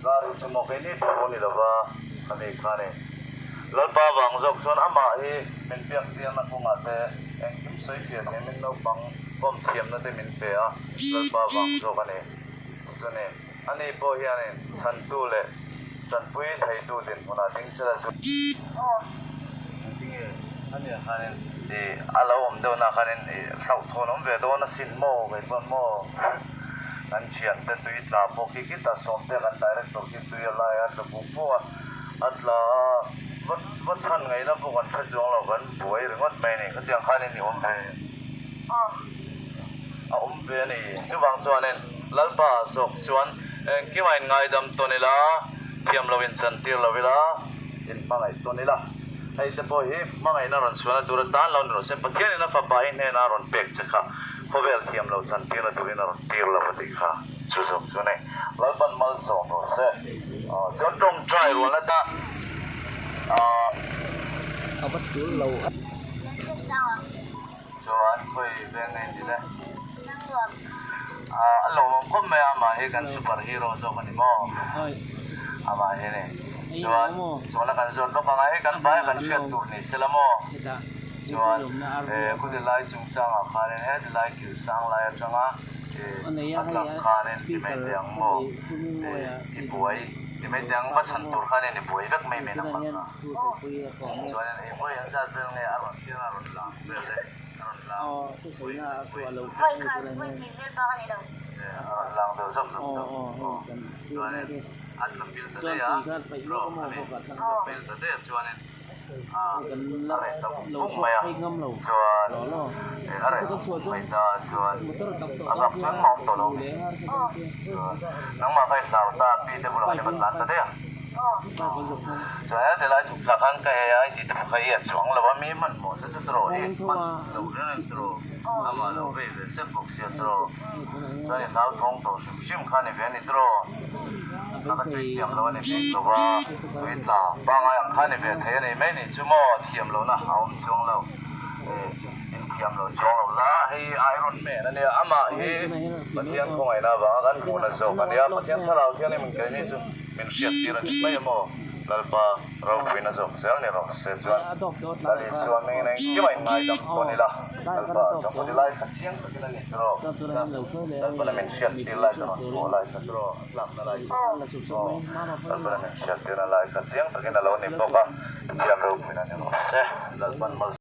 Inkar hi chu maw keini thu ni lova khami khanin Lalpa vang zawk chuan amah hi min biak tirna kawngah te engkim sawi fiah thiamin naupang kawm thiamna te min pe a, Lalpa vang zawk a ni. Chuni ani pawh hianin chhantu leh tanpui theitu dinhmunah ding sela chu. Engtinge ania khanin ih a lo awm deuhna khanin ih hlauhthawn awm ve dawn asin maw kei chuan maw kan thiante tui tla pawh khi khita sawmte kan director khi tui a lai a tla puk puk a a tla a va va chhan ngaihna pawh kan hre chuang lo kan buai ringawt mai a ni khatiang khanin i awm ve a awm ve a ni chuvang chuanin Lalpa zawk chuan engkimah in ngaidam tawn ila thiam lo in chantir lo ila in hmangaih tawn ila. Hei te pawh hi hmangaihna rawn chhuahna tur atan lo ni rawh se, Pathianin a fapa hi hnena a rawn pek che kha khawvel thiam lo chantirna turin a rawn tir lo a tih kha chu zawk chu a ni. Lalpan malsawm rawh se. Chuan tawngtai rualna ta ah. A va tul lo. Chuan khawi veng nge ni le? A lawmawm khawp mai a, amah hi kan super hero zawk a ni maw? Amah hi ni. Chuan chuan a kan zawt lawk ang a, hei kan vai a kan hriat tur ni se la maw? Chuan khawti lai chungchangah khanin heti lai kil sang lai atanga a tlak khanin ti mai teh ang maw? I buai ti mai teh ang, va chhan tur khanin i buai vek mai mai nangmah kha. Chuanin ei vawi an zat vel nge a rawn thil a rawn lang vel e a rawn lang vawi vawi a rawn lang deuh zawk zawk zawk chuanin a tla pil ta daih a rawh ani tla pil ta daih a chuanin a reh ta vung vung mai a chuan a reh vung vung mai ta chuan a bak chuan mawm tawh lo ani chuan nangmah kha i hlau ta pi te bulah khan i va tlan ta daih a. Chuan heti lai chhuk thlak khan ka hei a i tih te pawh kha i a chuang lo a mi hmanhmawh te chu tawrh i hman lo reng reng tawrh amah lo vei ve sek bawk sia tawrh chuan i hlauthawng tawh hrim hrim kha a ni ve a ni tawrh a ka chui thiam lo a ni bik lo va tui tla pangai ang kha a ni ve thei a ni mai nih chu maw thiam lohna a awm chuang lo in thiam lo chuang lo la hei Iron Man a nia amah hi Pathian khawngaihna avanga kan hmuhna zawk a nia Pathian thlarau thianghlim in keini chu. Min hriattir a ni mai a maw? Lalpa ropuina zawk zel ni rawh se chuan Lal Isua hmingin engkim a inngaidam tawn ila, Lalpa chuan khaw ti lai kha chiang takin a ni chu rawh, Lalpana min hriattir lai ka rawn thawh lai kha chu rawh, a tlakna lai chu aw, Lalpana min hriattirna lai kha chiang takin a lo ni bawk a, Pathian ropuina ni rawh se, Lalpan mal.